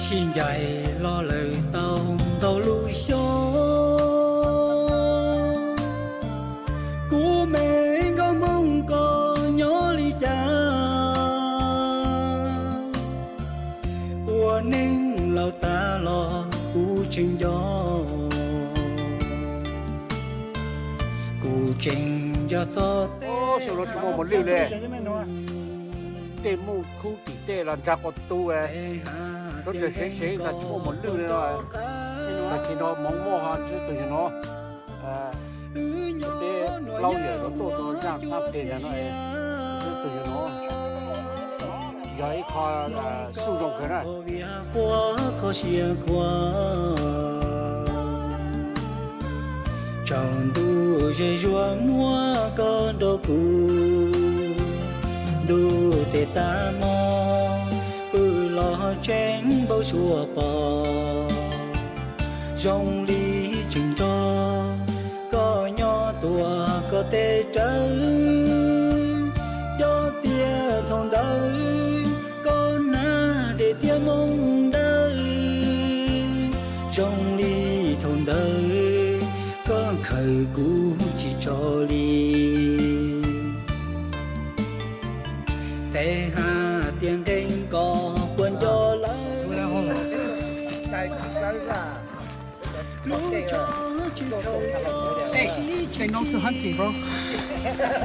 Sib ncaim los lawm tau ntau lub xyoo, kuv me nkauj Hmoob koj nyob li cas? Ua neej laus tas los kuv tseem nco, kuv tseem nco txog tej, xyoo no tsis muaj mos lwj li. Tej muj khub tim tej los nrag quas tu, suav dlawg seev seev tas tsis muaj mos lwj li no. Tag kis no hmoov muaj ho ntsib tus yawg no, tej plaub yawg no tuaj rau zaj tab tes ntag no, ntsib tus yawg no yog ib qho xub zoo kawg na. Vias quaj kho siab khuav, tsaus ntuj ze zuag muab koj nrog kuv, ntuj tes tag hmo pw los tseeb npaum suab pom, zoo li tseem nrog koj nyob tuaj koj tej rawv, nco tias thaum ntawd koj hnav dej thiab moos dawb, zoo li thaum ntawd koj khaws kuv tsis tso li. Tes hais tias nqe koj puas nco lawm?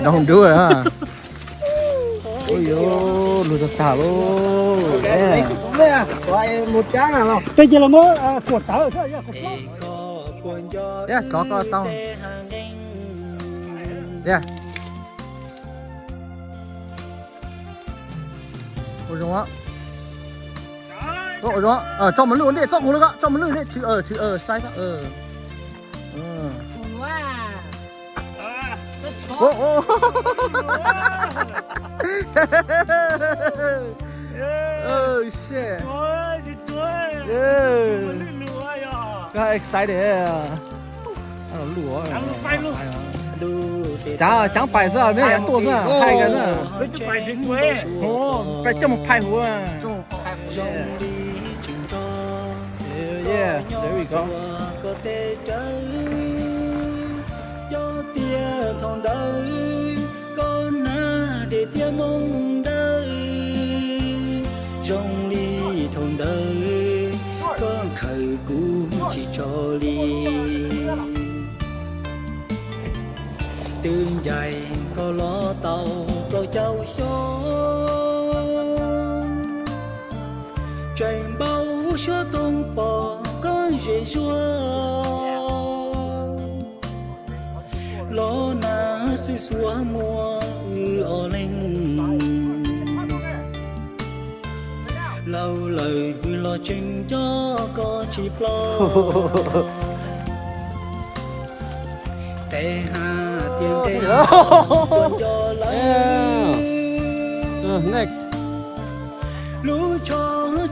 Don't do it, huh? Ui yuv, lug tag tag lauj. Tej ces los muab kuam tawv. Yog, tsov koj tau. Yog. Ua zoo, ua zoo, tso mos lwj ua ntej, txhob hu li ko, tso mos lwj ntej, tshwm, tshwm, sai ko. Excited. Cav, cav pais xwb, meb tuaj xwb, phais kawg xwb. Pais coj mus phais huv. Yeah, there we go. Nco tias thaum ntawd koj hnav dej thiab moos dawb, zoo li thaum ntawd koj khaws kuv tsis tso li. Twb ncaim koj los tau plaub caug xyoo, tseem npaum suab toog pom koj ze zuag, los nag xwb xuav muaj wb ob leeg. Laus lawm los tseem nco koj tsis ploj. Tes hais tias nqe koj puas nco lawm? Lub tsho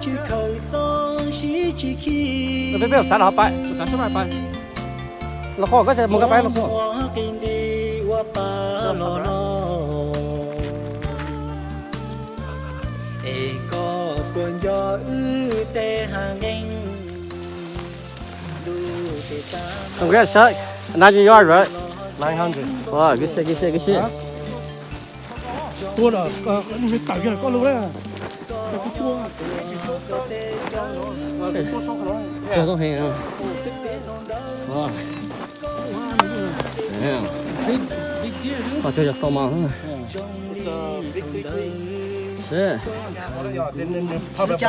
tsis khaws txog sib tsis khi. Los qhov ko mus ka pais los qhov. Qi nti ua pa los los, es koj puas nco wb tej hais nqe? Nine hundred, right? Nine hundred. Wow, good shit, good shit, good shit. Tua lawm, tawm kiag lawm koj lub na. Tua tau heev. Wow. Damn. Big, big deer, dude. Oh, just so much, huh? Yeah. Shit.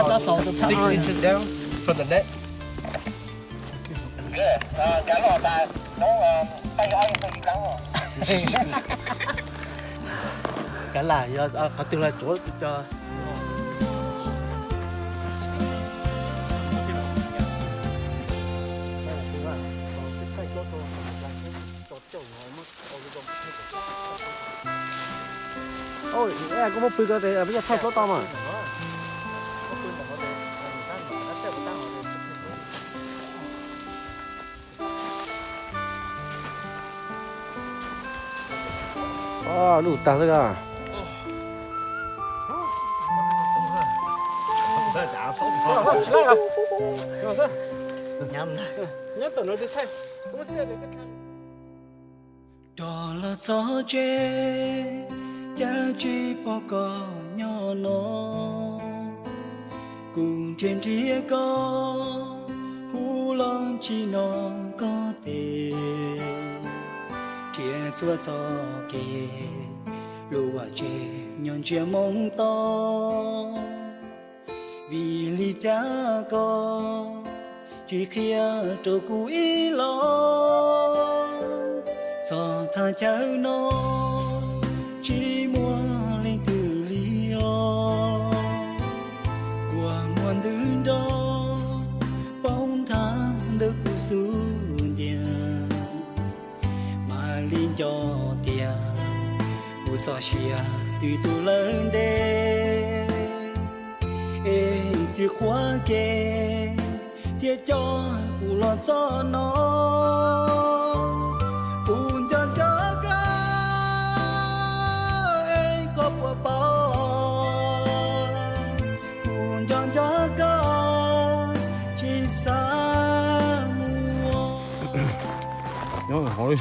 Six inches down from the net. Kav lam yog qhov twg los tsuav cov. Koj muab pw ko tes peb coj thaij plaub tau mas. Lub tag xwb koj. Rov los txog tsev, cas tsis pom koj nyob no. Kuv nrhiav nrhiav koj, hu los tsis hnov koj tes. Nrhiav txhua txoj kev, lub vaj tsev nyob ntsiag moo to. Vim li cas koj tsis qhia rau kuv ib los? Txog thaj chaw no tsis muaj leej twg li os. Kua muag ntws nrog poob nthav ntawm kuv xub ntiag. Mam li nco tias kuv txoj sia twb tu lawm ntev. Es txiv qhuab ke thiaj coj kuv los txog no. Kuv nco nco koj, es koj puas paub? Kuv nco nco koj, tsis xav mus. Nyob hauv li.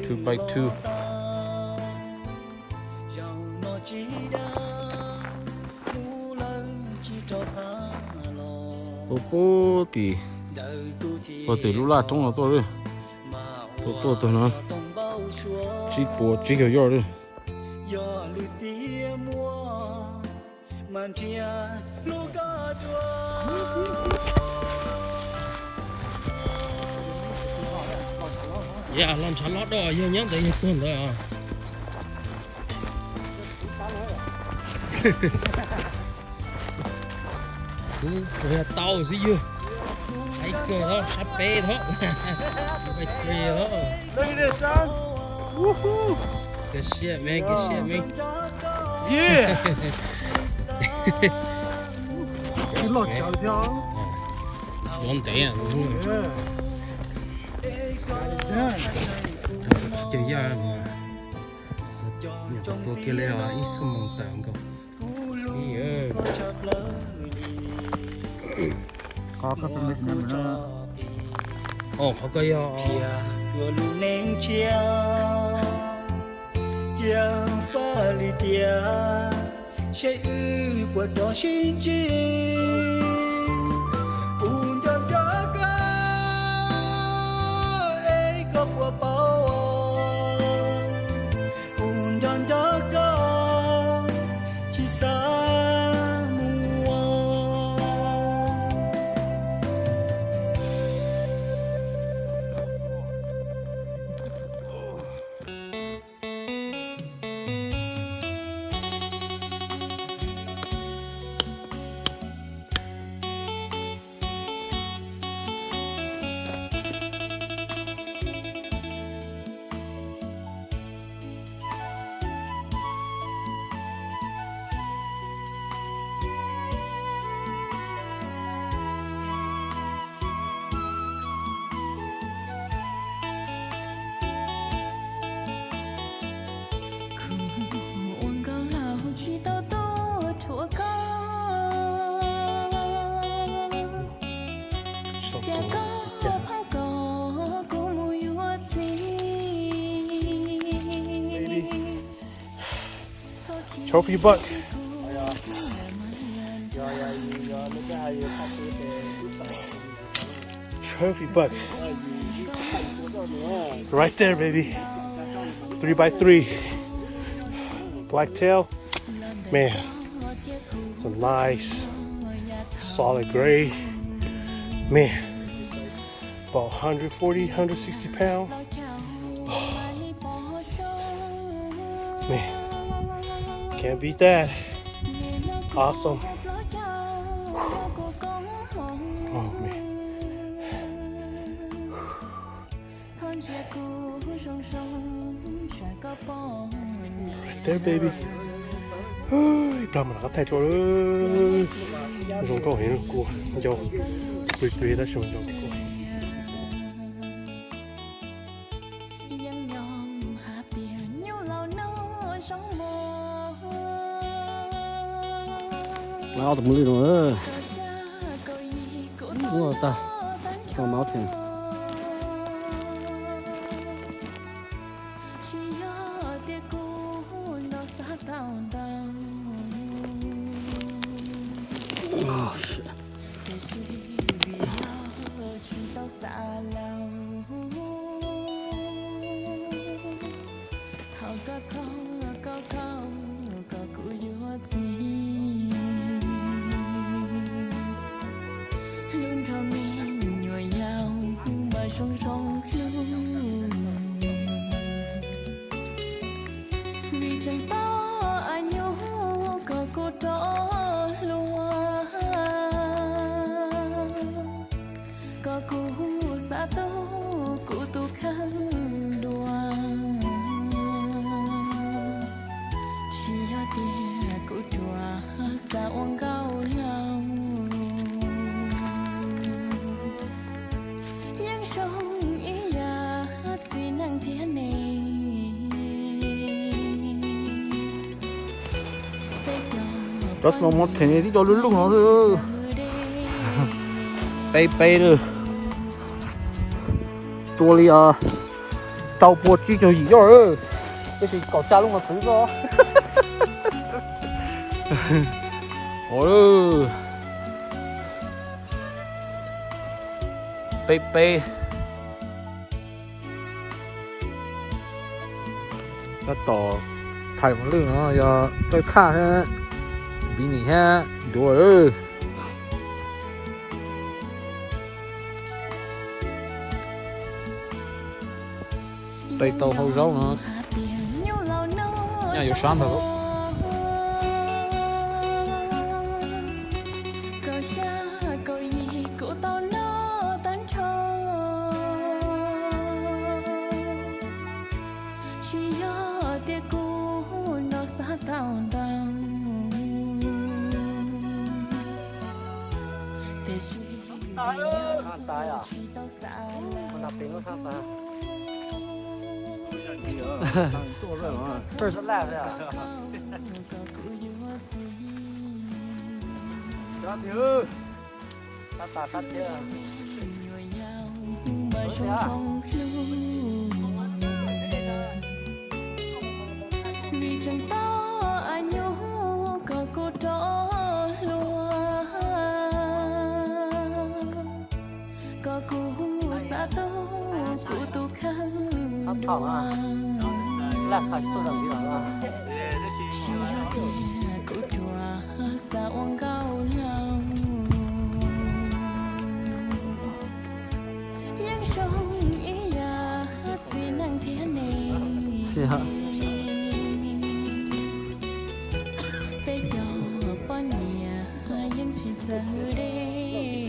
Two by two. Ua puag tim, puag tim lub laj roob no tuaj li. Tuaj, tuaj tag no tsib puas tsib caug yard li. Yam los ntshav lob doj yog nyob ntawd yog tuag ntawd os. Kuv tsuas yog tau xwb yog. Hais kawg los sab peb thab. Pais tsuas los. Good shit, man. Good shit, man. Loj ntev. Cov yaj no, nyuam qhuav tua kiag li os, ib xuab moos tawm nkaus. Qhov ko yog cia faj li tias seb wb puas rov sib ntsib. Kuv nco nco koj, es koj puas paub? Kuv nco nco koj, tsis xav mus. Kuv ua nkauj laug tsis tau tuaj rhuav koj, cas koj pheej kom kuv mus yuav txiv. Trophy buck. Trophy buck. Right there, baby. Three by three. Blacktail. Man, some nice, solid gray. Man, about hundred forty, hundred sixty pound. Man, can't beat that. Awesome. Oh, man. Baby. Ib plag mas rov qab thaij tso. Zoo nkauj heev, kuv nco pw pw tab sis mas nco kuv. Ob tug mos lwj no. Ua tag, tso mountain. Tsis yog tias kuv no xav tau ntau, tiam sis vim yog tsis tau xav laus. Thov koj txhob koj koj kom kuv yuav txiv. Hlub nrog me nyuam yaus mas zoo zoo hlub, vim tseem tau a nyuj kom kuv rov hlua, kom kuv xav tuaj kuv tus kheej dua. Tsis yog tias kuv ruam xav ua nkauj laus, yeej zoo ib yam txiv neej thiab ne. Cov snow mountain tib co lub lub no, peb peb lawm. Tua li rau pua tsib caug yim yoj, tab sis kaum xya lub no txwv xwb. Ua, peb peb. Tab tom thaij mos lwj no yog txawj txhaj thiab, npiv nis thiab ncuav lawm. Peb tau hau zaub no, nyaj yuav sab ntag. Tsis yog tias kuv no xav tau ntau, tiam sis tsis tau xav laus. First. Vim tseem tau a nyuj kom kuv rov hlua, kom kuv xav tuaj kuv tus kheej dua. Tsis yog tias kuv ruam xav ua nkauj laus, yeej zoo ib yam txiv neej thiab ne. Peb cov poj niam yeej tsis txawj deb.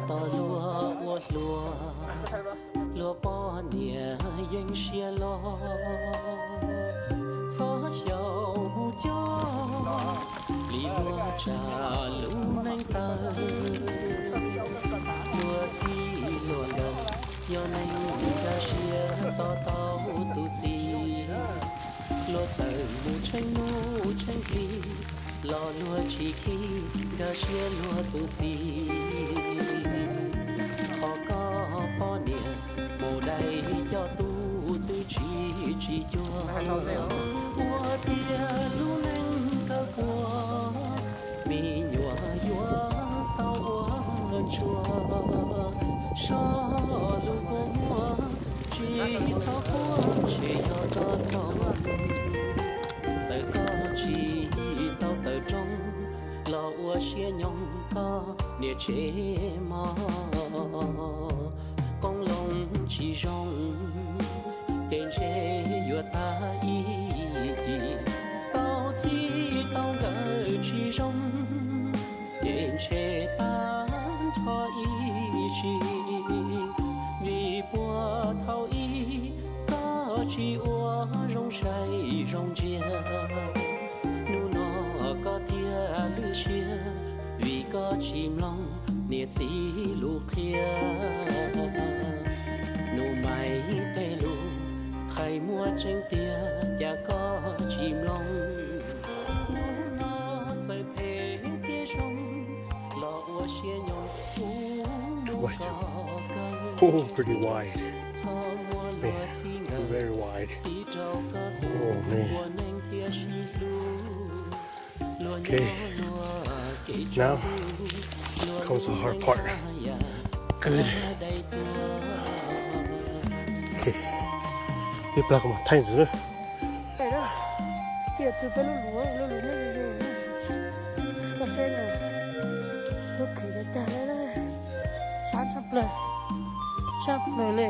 Tos luag ua hluas, luag poj niam yeej siab loj. Txhob xyaum mus coj plig luag tsam lub neej tawg. Luag txij luag nkawm yog neeg nkag siab tos tau tus txiv. Luag txawm mus tsheej hnub tsheej hli, Los luag tsis khib nkawd siab luag tus txiv, ho koj poj niam mus dai coj tub twb tsis tsis cuag, ua tiag lub neej kawg kuag, me nyuam yuav tau ua ntsuag, so lub kua muag tsis txhob quaj ntshe yog koj txoj, txawm koj tsis tau tawm rooj los ua siab nyoog koj niam tsev mog. Qoob loo tsis zoo ces ntshe yuav tag ib cim, tau txij tau nkawm tsis zoo ces ntshe tag nrho ib sim, vim puag thaum ub koj tsis ua zoo saib zoo ntsia, hnub no koj thiaj lwj siab, vim koj tsis mloog niam txiv lus qhia. Nus Maiv tej lus qhais muaj tseeb tiag, cas koj tsis mloog? Hnub no txawm phem thiab zoo los ua siab nyoog, mus koj kawg, txhob muab luag txhij nkawm, tiv rau koj tus ua neej thiaj sib hlub. Okay, now comes the hard part. Good. Okay. Ib plag kuv mam thaij ntxiv na. Tiam txug peb lub luv, lub luv nyob ze ze, koj saib na, lub khwv tag tag, sab tshaj plaws, tshaj plaws li.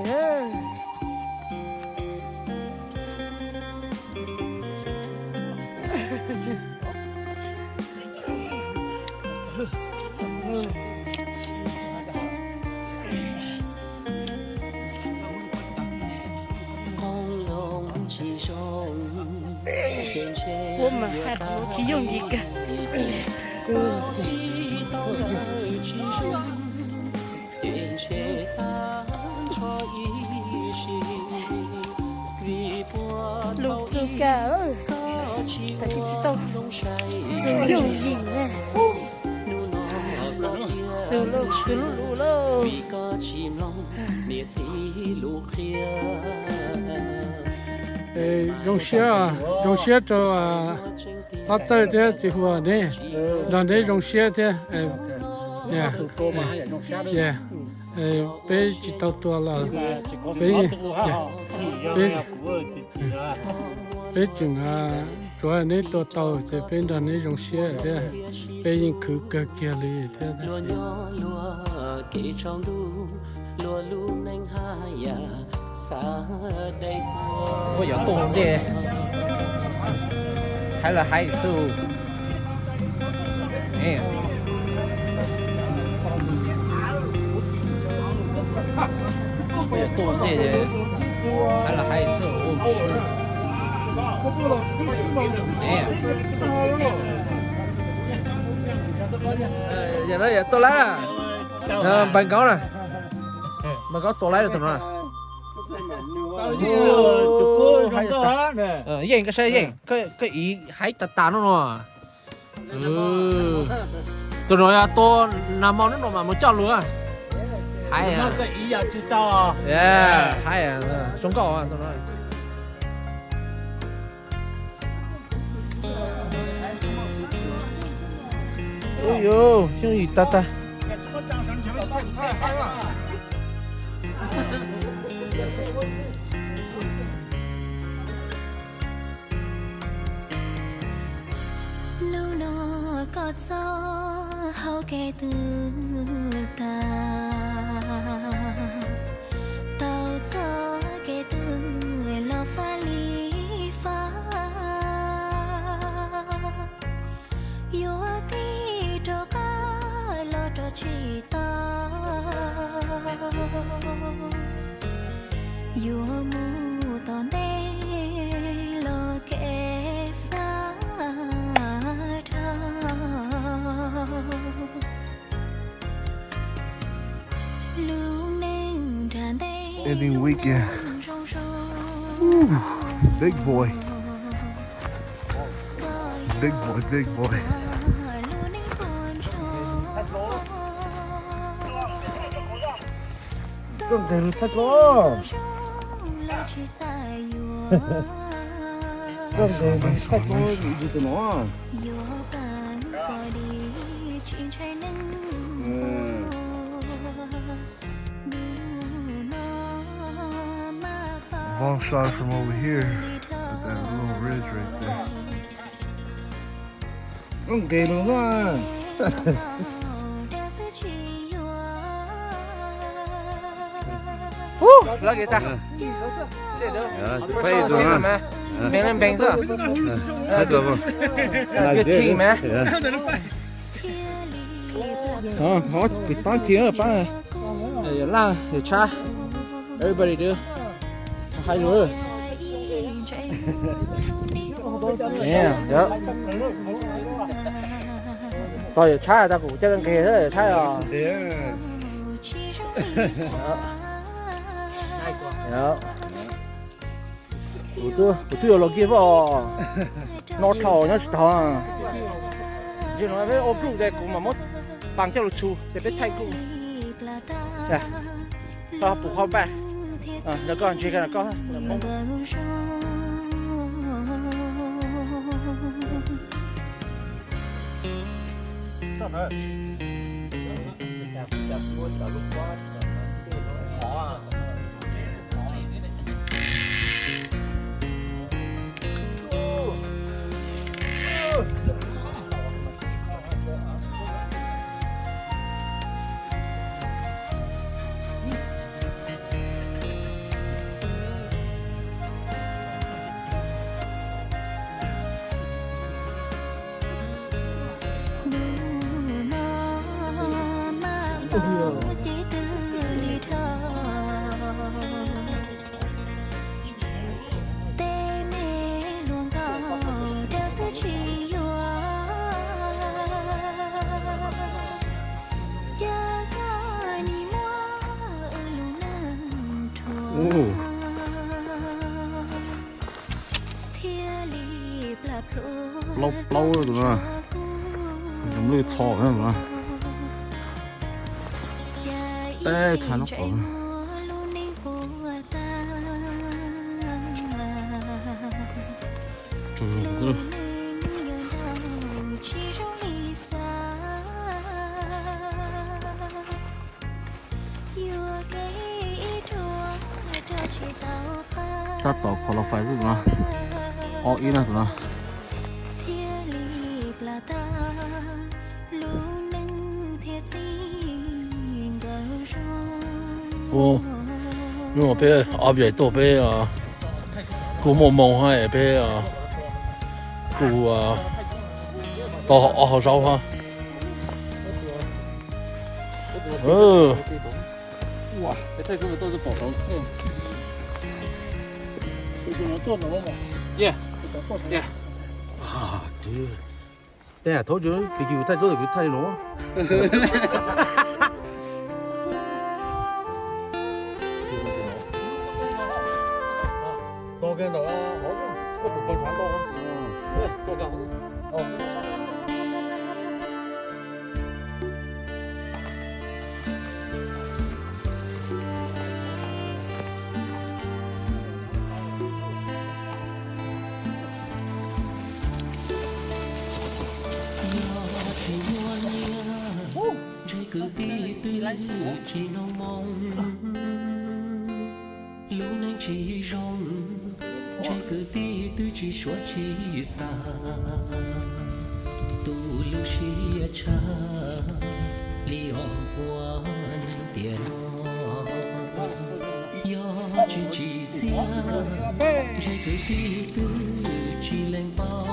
Ua mas hais qhov tsis yooj yim kawg. Lus txug kawg, tab sis tsis tau txug yooj yim na. Txug lub, txug lub lus lauj. Zoo siab, zoo siab rau Hlob Txawj thiab txiv Huas neb, nrog neb zoo siab thiab. Peb tsis tau tua los peb, peb, peb tseem tsuav neb tua tau ces peb nrog neb zoo siab thiab. Peb yeej khwv kawg kiag li thiab tab sis Ua yuav tuaj ntej, hais los hais xwb. Ua yuav tuaj ntej, hais los hais xwb. Yog no yog tuaj laib, npawg Nkaub na, npawg Nkaub tuaj laib tus no. Yeej, koj saib yeej, koj ib haib tas tas no no. Tus no yog tua nag hmo hnub no mas mus coj lug. Haib, haib zoo nkauj tus no. Ui yus, yooj yim tag tag. Hnub no koj txoj hau kev twb tas, tau txoj kev twg los fab li fab, yuav tig rov qab los rov tsis tau, yuav mus tom ntej los kev fab dhau. Lub neej nram ntej Ending weekend. Zoo zoo. Woo, big boy. Koj Big boy, big boy. Koj nqes lug thaij koj. Koj nqes lug thaij koj tus no. Long shot from over here at that little ridge right there. Koj nqes lug na. Lawv kev tag. Peb leej npeeg xwb. Good team, man. Qhov kwv tag team pab. Yawm Laj, yawm Tshab, everybody dude. Hais lus. Tog yawm Tshab tag, kuv coj nqes xwb yawm Tshab os. Kuv twb yuav los kiag os. No dhau nyob tsis tau. Ntsis no peb ua group ces kuv mam muab pas coj lug txhua ces peb thaij group. Koj pum qhov paj, nrog koj ntsia koj. Plaub plaub tus no, cov lwj txho na. Teb txha nub qhov. Tsaug zog xwb. Tab tom qualify xwb tus no. Ob ib na tus no. Ub, hnub no peb ob viam tuaj peb kuj muaj moo hab peb kuj tau ob hau zaub hab. Tej thaum ub kuv thaij tau kuv thaij li no. Ntshe kwv tij twb tsis hnov moo, lub neej tsis zoo, ntshe kwv tij twb tsis suav tsis xav. Tus lub siab tshaj li os ua neeg tiam no, yog tsis tsim txiaj, ntshe kwv tij twb tsis lees paub.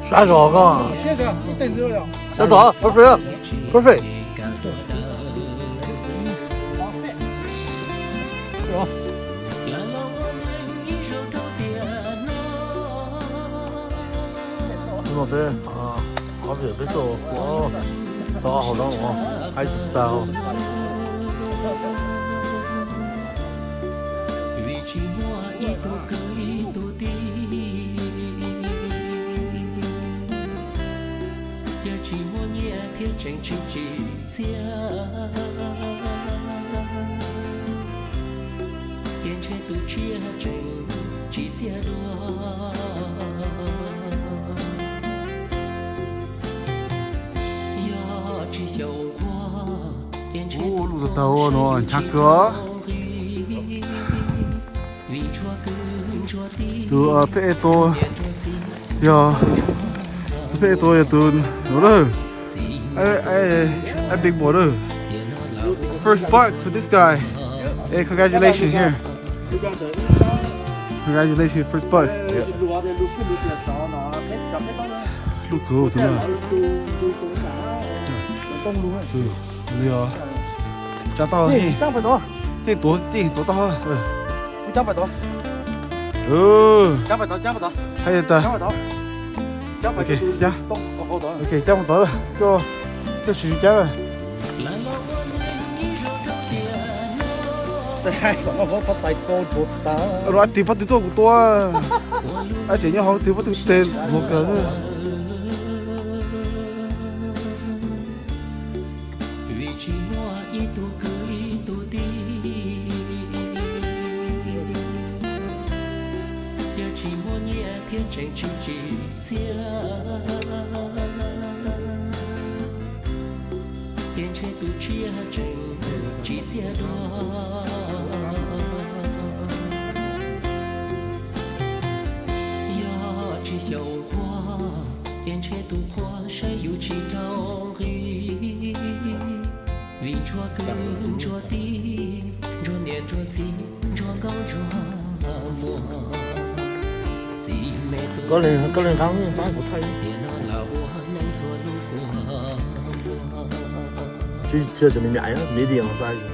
Sab zog koj. Tab tom perfect, perfect. Hnub no peb, ob viam peb tuaj ua tau ob hau zaub no, haib tag. Muaj nyiaj thiab tseem tsis tsim txiaj, ces ntshe tus tshiab tseem tsim txiaj dua. Yog tsis xyaum nquag, ces ntshe tus tshiab tseem tsis txiaj dua. Ub, lub tau no nchav kawg. Tus peb tuaj yog, tus peb tuaj yog tus no lawm. Ej, big boy lawm. First buck for this guy. Hey, congratulations here. Congratulations, first buck. Hlub kawg tus no. Li os, tsa tau, tej tuav, tej tuav tau. Hais tas, ok, cab mus tod, coj sim cab. Tis pab tis tuaj kuv tua, ab tseem nyob hauv tis pab tis tes luag kawg. Vim tsis muaj ib tug kwv ib tug tij, yog tsis muaj nyiaj thiab tseem tsis tsim txiaj, ces ntshe tus tshiab tseem tsim txiaj dua. Yog tsis xyaum nquag, ces ntshe tus qhua saib yus tsis rau nqi. Vim ntsuag kwv ntsuag tij, ntsuag niam ntsuag txiv, ntsuag nkauj ntsuag muam, txiv me tus, koj li nqa xav kuv thaij tiam no los ua neej ntxhua lub kua muag. Tsis, tsis, medium size.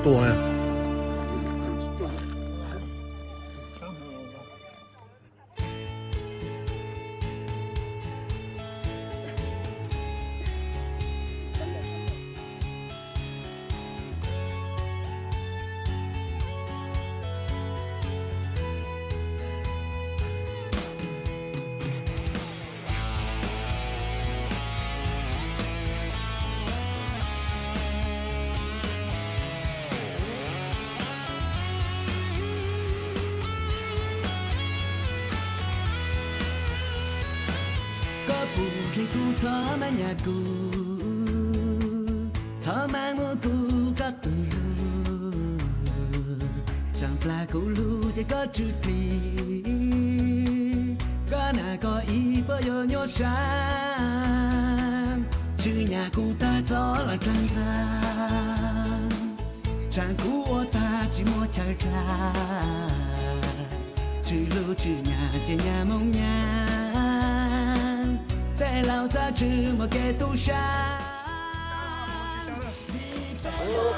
Tuaj. Koj puas nrog kuv txhob mas nyas kuv, txhob mas muab kuv koj tus lus, tsaam plag kuv lug ces koj tsw plig, koj nam koj ib puab yuav nyuaj sab, tsw nyas kuv tag txhob los dlaag ntxag, tsaam kuv ua tag tsis muaj chaw dlaag, tsw lug tsw nyas ces nyas moog nyas, tej laug txhob tsw muaj kev tub sab.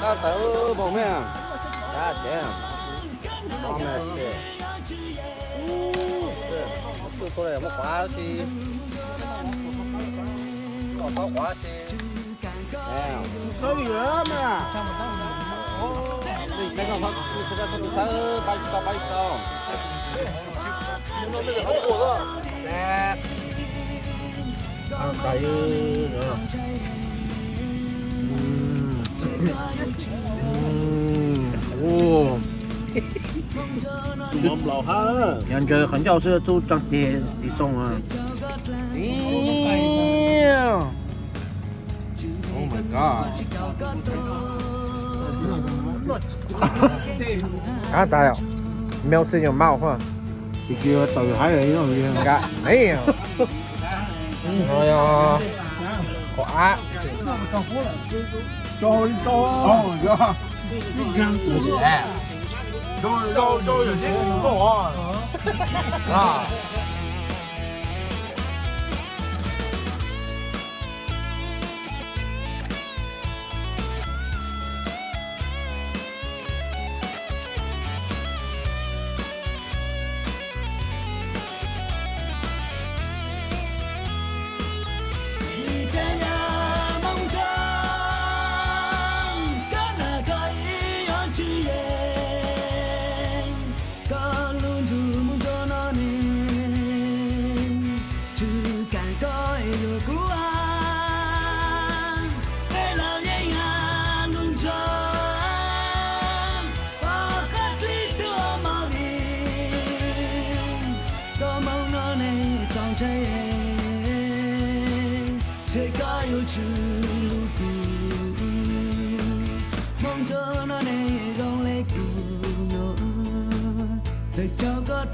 Qab tawv moog me, muab quav si, muab quav si. Yog ntsaws qhov ncauj xwb txuj tsaaj ceg tis xoo. Oh my god. Qab tas, melt in your mouth, huh? Tis kiag tawm haib li no li. Qhov av.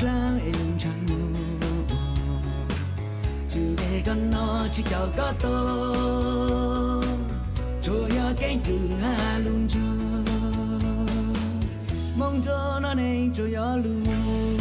dlaab es ntshaw muag. Tsis ntev koj noj tsis caum koj tau, tsuas yog keeb kwm hab lug ntsug. Moob ntsuab noj neeg tsuas yog lug